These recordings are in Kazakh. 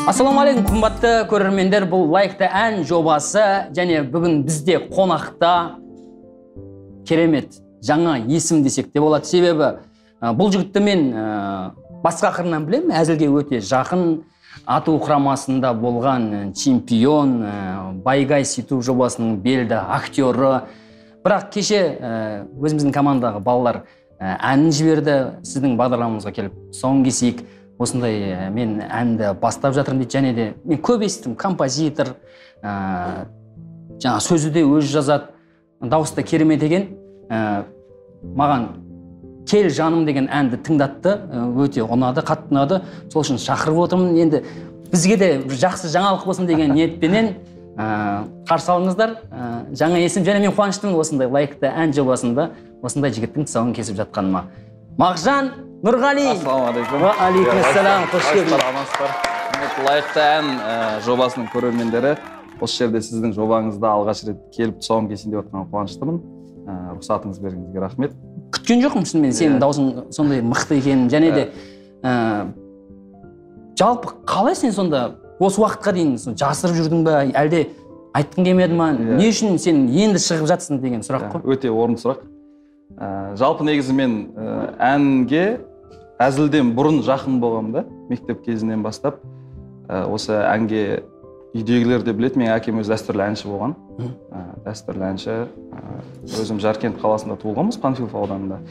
Ассалаумағалейкум, қымбатты көрермендер, бұл лайықты ән жобасы және бүгін бізде қонақта керемет жаңа есім десек те болады. Себебі бұл жігітті мен басқа қырынан білемін, әзілге өте жақын, ату құрамасында болған чемпион, Байгай Ситу жобасының белді актері. Бірақ кеше өзіміздің командадағы балалар әнін жіберді, сіздің бағдарламамызға келіп тұсауын кесейік. Осындай мен әнді бастап жатырмын дейді. Және де мен көп естідім, композитор, жаңа сөзі де өзі жазады, дауысы да керемет екен. Маған «Кел жаным» деген әнді тыңдатты, өте ұнады, қатты ұнады. Сол үшін шақырып отырмын. Енді бізге де бір жақсы жаңалық болсын деген ниетпенен қарсы алыңыздар. Жаңа есім, және мен қуаныштымын осындай лайықты ән жобасында осындай жігіттің тұсауын кесіп жатқаныма. Мағжан Нұрғали. Ассалаумағалейкум. Уағалейкумассалам, қош келдіңіз. Амансыздар. Құрметті лайықты ән жобасының көрермендері, осы жерде сіздің жобаңызда алғаш рет келіп тұсауын кесейін деп жатқанға қуаныштымын. Рұқсатыңыз бергеніңізге рахмет. Күткен жоқпын шынымен сенің даусың сондай мықты екенін. Және де жалпы қалай сен сонда осы уақытқа дейін жасырып жүрдің бе, әлде айтқың келмеді ма? Не үшін сен енді шығып жатсың деген сұрақ қой. Өте орынды сұрақ. Жалпы негізі мен әнге әзілден бұрын жақын болғанмын да, мектеп кезінен бастап. Осы әнге үйдегілер де біледі, менің әкем өзі дәстүрлі әнші болған. Дәстүрлі әнші. Өзім Жаркент қаласында туылғанбыз, Панфилов ауданында.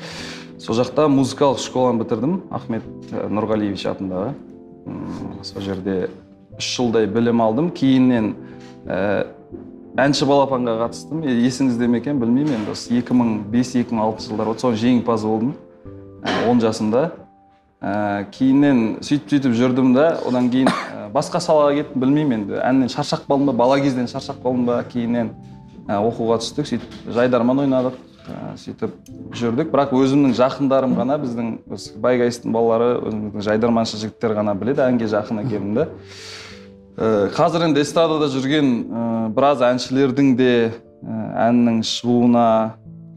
Сол жақта музыкалық школаны бітірдім, Ахмет Нұрғалиевич атындағы. Сол жерде 3 жылдай білім алдым. Кейіннен әнші балапанға қатыстым. Есіңізде ме екен білмеймін енді, осы 2005-2006 жылдар болды, соның жеңімпазы болдым. 10 жасымда. Кейіннен сөйтіп-сөйтіп жүрдім да, одан кейін басқа салаға кеттім, білмеймін енді. Әннен шаршап қалдым ба, бала кезден шаршап қалдым ба, кейіннен оқуға түстік, сөйтіп жайдарман ойнадық, сөйтіп жүрдік. Бірақ өзімнің жақындарым ғана, біздің осы Байгайстың балалары, өзіміздің жайдарманшы жігіттер ғана біледі әнге жақын екенімді. Қазір енді эстрадада жүрген біраз әншілердің де әннің шығуына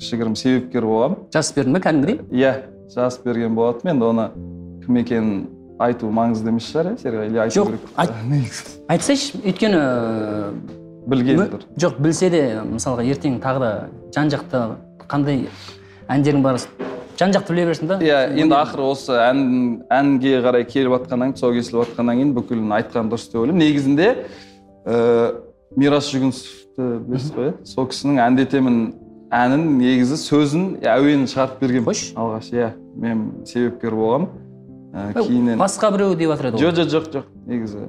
кішігірім себепкер болғанмын. Жазып бердің бе кәдімгідей? Иә, жазып берген болатынмын. Енді оны кім екенін айту маңызды емес шығар, иә, Серғали, или айту Жоқ, керек? Айтсайшы, өйткені білген тұр. Жоқ, білсе де, мысалға, ертең тағы да жан-жақты қандай әндерің бар, жан-жақты біле берсін да. Иә, енді ақыры осы әнге қарай келіп жатқаннан кейін, тұсау кесіліп жатқаннан кейін бүкілін айтқан дұрыс деп ойлаймын. Негізінде Мирас Жүгінісовті білесіз ғой, иә? Сол кісінің «Әндетемін» әнін, негізі сөзін, әуенін шығарып берген. Қойшы. Алғаш, иә, мен себепкер болғанмын. Кейіннен Басқа біреу деп жатыр еді ғой. Жоқ, жоқ, жоқ, жоқ. Негізі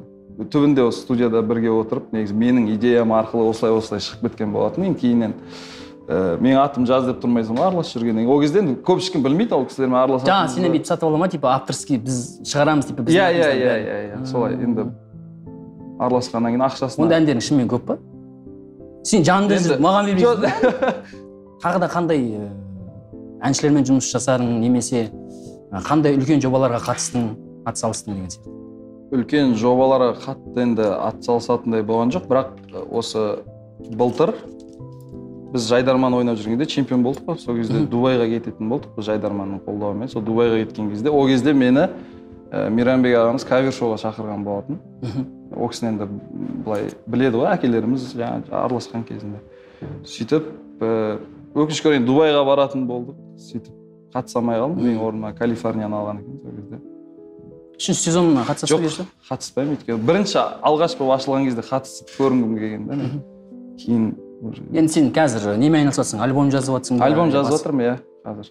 түбінде осы студияда бірге отырып, негізі менің идеям арқылы осылай-осылай шығып кеткен болатын. Мен кейіннен менің атым жаз деп тұрмайсың ғой, араласып жүргеннен кейін. Ол кезде енді көп ешкім білмейді, ол кісілермен араласатын. Жаңа сенен бүйтіп сатып ала ма, типа авторский біз шығарамыз, типа біздің Иә, иә, атымыздан иә, бәрі. иә, иә, солай енді араласқаннан кейін ақшасына. Онда әндерің шынымен көп па? Сен жаныңда Енді жүріп маған бермейсің Жоқ. ба? Тағы да қандай әншілермен жұмыс жасадың, немесе қандай үлкен жобаларға қатыстың, атсалыстың деген сияқты? Үлкен жобаларға қатты енді атсалысатындай болған жоқ, бірақ осы былтыр біз жайдарман ойнап жүргенде чемпион болдық қой. Сол кезде Дубайға кететін болдық біз жайдарманның қолдауымен. Сол Дубайға кеткен кезде, ол кезде мені Мейрамбек ағамыз кавер шоуға шақырған болатын. Ол кісіні енді былай біледі ғой, әкелеріміз жаңа араласқан кезінде. Сөйтіп, өкінішке орай Дубайға баратын болдық. Сөйтіп қатыса алмай қалдым. Менің орныма Калифорнияны алған екен сол кезде. Үшінші сезонына қатысасыз ба Жоқ, бұйырса? қатыспаймын, өйткені бірінші алғаш болып ашылған кезде қатысып көрінгім келген да мен. Кейін уже Енді сен қазір немен айналысып жатсың? Альбом жазып жатсың ба? Альбом жазып жатырмын, иә, қазір.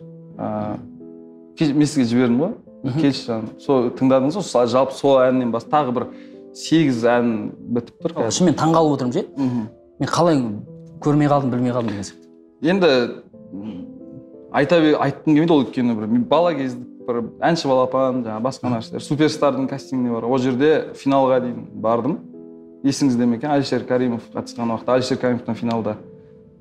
Мен сізге жібердім ғой. Келші жаным. Сол тыңдадыңыз ғой, жалпы сол әннен бас тағы бір 8 ән бітіп тұр қазір. Шынымен таңғалып отырмын ше. Мен қалай көрмей қалдым, білмей қалдым деген сияқты. Енді айтқым келмейді ол, өйткені бір мен бала кездік бір әнші балапан, жаңа басқа нәрселер, суперстардың кастингіне бар. Ол жерде финалға дейін бардым. Есіңізде ме екен, Әлішер Каримов қатысқан уақытта Әлішер Каримовтан финалда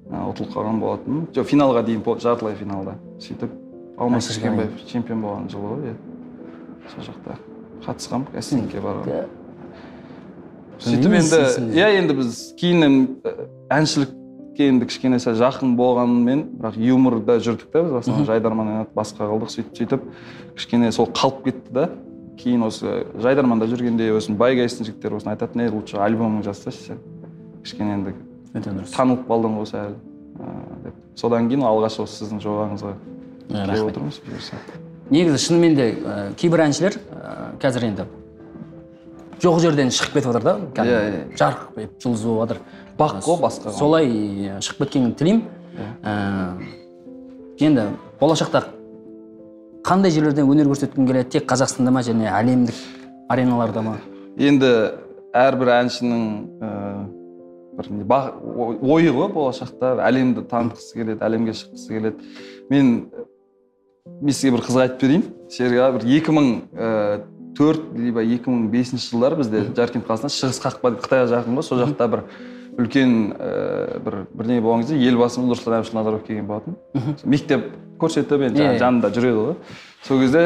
ұтылып қалған болатынмын. Жоқ, финалға дейін, жартылай финалда. Сөйтіп Алмас Әлішер Шүкенбаев Каримов. чемпион болған жылы ғой, иә. Сол жақта қатысқанмын, кастингке барған. Сөйтіп Білмеймін, енді, есімде. иә, енді біз кейіннен әншілікке енді кішкене сәл жақын болғанымен, бірақ юморда жүрдік та біз, в основном жайдарман ойнадық, басқа қылдық, сөйтіп, сөйтіп кішкене сол қалып кетті да. Кейін осы Жайдарманда жүргенде өзім Байгайстың жігіттері осыны айтатын, ей, лучше альбомың жазсайшы сен. Кішкене енді танылып қалдың ғой сәл деп. Содан кейін алғаш осы сіздің жобаңызға келіп отырмыз. Негізі шынымен де кейбір әншілер қазір енді жоқ жерден шығып кетіп жатыр да, кәдімгі жарқ етіп жұлдыз болып жатыр. Бақ қой басқа. Солай шығып кеткенін тілеймін. Енді болашақта қандай жерлерден өнер көрсеткің келеді? Тек Қазақстанда ма және әлемдік ареналарда ма? Енді әрбір әншінің бір ойы ғой болашақта әлемді танытқысы келеді, әлемге шыққысы келеді. Мен сізге бір қызық айтып берейін. Серік аға, бір 2004 либо 2005 жылдары бізде Жаркент қаласында Шығыс қақпа деп Қытайға жақын ғой, сол жақта бір үлкен бір бірдеңе болған кезде елбасымыз Нұрсұлтан Әбішұлы Назарбаев келген болатын. Мектеп көрсетіп енді жанында жүреді ғой. Сол кезде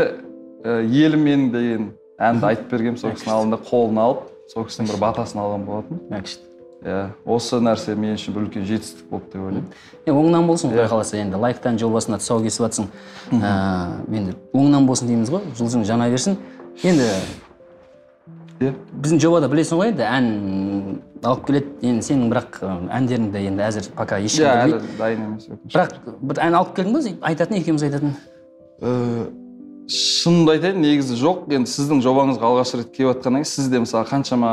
елім менің деген әнді айтып бергенмін, сол кісінің алдында қолын алып, сол кісінің бір батасын алған болатын. Күшті. Иә, осы нәрсе мен үшін бір үлкен жетістік болды деп ойлаймын. Оңнан болсын, Құдай қаласа енді лайктан жобасына тұсау кесіп жатсың. Енді оңнан болсын дейміз ғой, жұлдызың жана берсін. Енді біздің жобада білесің ғой енді ән алып келеді. Енді сенің бірақ әндеріңді енді әзір пока ешкім білмейді. Әлі дайын емес, өкінішке. Бірақ бір ән алып келдің ба, айтатын, екеуміз айтатын? Шынымды айтайын, негізі жоқ. Енді сіздің жобаңызға алғаш рет келіп жатқаннан кейін сіз де мысалы қаншама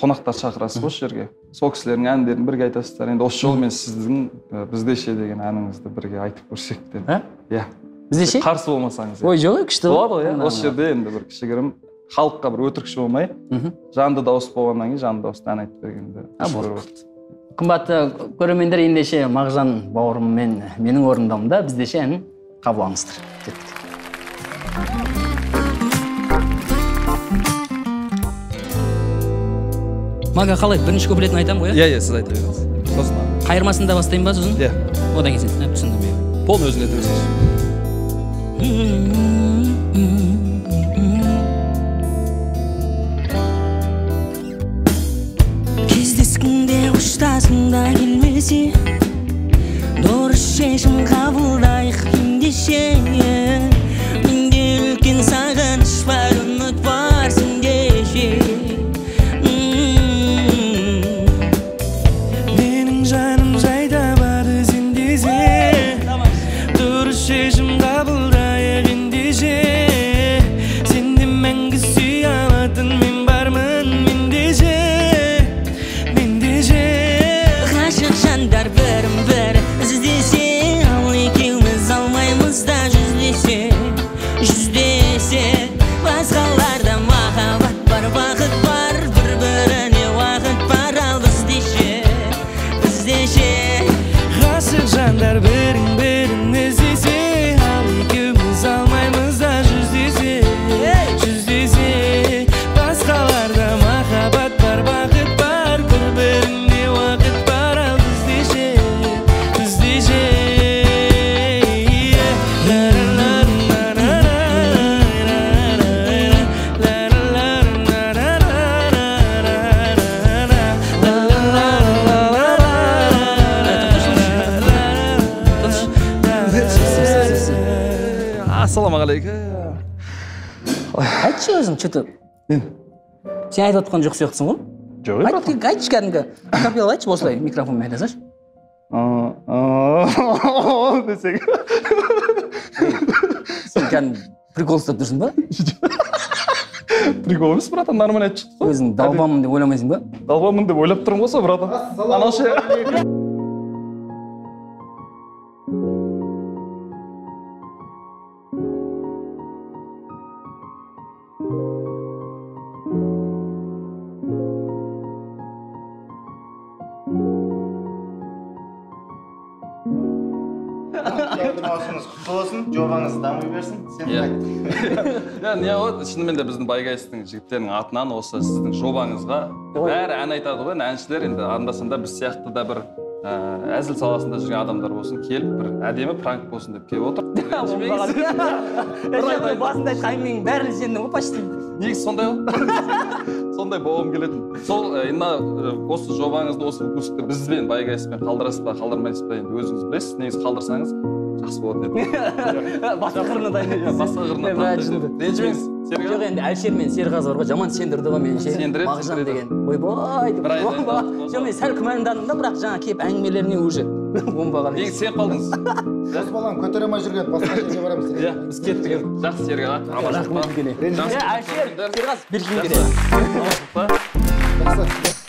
қонақтар шақырасыз осы жерге. Сол кісілердің әндерін бірге айтасыздар. Енді осы жолы мен сіздің Бізде ше деген әніңізді бірге айтып көрсек деп. Ә? Иә. Бізде ше? Қарсы болмасаңыз. Ой, жоқ, күшті болады ғой, иә. Осы жерде енді бір кішігірім халыққа бір өтірікші болмай, жанды дауыс болғаннан кейін жанды дауыста ән айтып бергенді дұрыс көріп отырмын. Қымбатты көрермендер, ендеше Мағжан бауырыммен менің орындауымда Бізде ше әнін қабыл алыңыздар. Кеттік. Мага, қалай, бірінші куплетін айтамын ғой, иә? Иә, сіз айта беріңіз. Сосын қайырмасын да бастаймын ба сосын? Иә. Одан кейін сен, түсіндім, иә. Полный өзің айта берсеңші. Кездескенде қоштасқың да келмесе, дұрыс шешім қабылдайық ендеше. Менде үлкен сағыныш бар, үміт бар сенде ше. Менің жаным жай табады сенде ше. Дұрыс шешім қабылдайық ендеше. Сенде мәңгі сүйе алатын мен бармын менде ше. Менде ше. Ғашық жандар бірін бірі іздесе, ал екеуміз алмаймыз да жүздесе, жүздесе. Басқаларда махаббат бар, бақыт бар, бір-біріне уақыт бар, ал бізде ше, бізде ше. Ғашық жандар бірін бірін іздесе, ал екеуміз алмаймыз да жүздесе, жүздесе. Басқаларда махаббат бар, бақыт бар, бір-біріне уақыт бар, ал бізде ше, бізде ше. Ассалаумағалейкум. Айтшы өзің, что-то. Мен? Сен айтып отқан жоқ сияқтысың ғой? Жоқ, братан. Айтшы кәдімгі. Акапелла айтшы осылай микрофонмен айта салшы. Десең. Сен кәдімгі прикол ұстап тұрсың ба? Прикол емес, братан, нормально айтып шықты ғой. Өзің далбамын деп ойламайсың ба? Далбамын деп ойлап тұрмын ғой сол, братан. Анау ше. Маусымыңыз құтты болсын, жобаңыз дами берсін. Сен Иә. айт. Иә, не ғой, шынымен де біздің Байгайстың жігіттерінің атынан осы сіздің жобаңызға бәрі ән айтады ғой, енді әншілер енді анда-санда біз сияқты да бір әзіл саласында жүрген адамдар болсын, келіп бір әдемі пранк болсын деп келіп отыр. Ренжімеңіз. Басында айтқан әңгіменің бәрін сендің ғой почти. Негізі сондай ғой. Сондай болғым келетін. Сол, енді осы жобаңызды, осы выпускты бізбен, Байгайспен қалдырасыз ба, қалдырмайсыз ба, енді өзіңіз білесіз. Негізі қалдырсаңыз жақсы болатын еді. Басқа қырына дайын Иә, басқа қырына Е, дайын жынды. Ренжімеңіз, Жоқ, енді Әлішер мен Серғазы бар ғой, жаман сендірді ғой мені ше. Сендіреді, Мағжан сендіреді. деген. Ойбай деп. Бір ай Оңбаған. Жоқ, мен сәл күмәндандым да, бірақ жаңа келіп әңгімелеріне уже оңбаған. Негізі сеніп қалдыңыз. Осы баланы көтере алмай жүрген, басқа жерге барамыз. Иә, біз кеттік енді. Жақсы, Серік аға. Рахмет үлкен. Жақсы. Әлішер, Серғазы, беркін керек. Жақсы. Жақсы.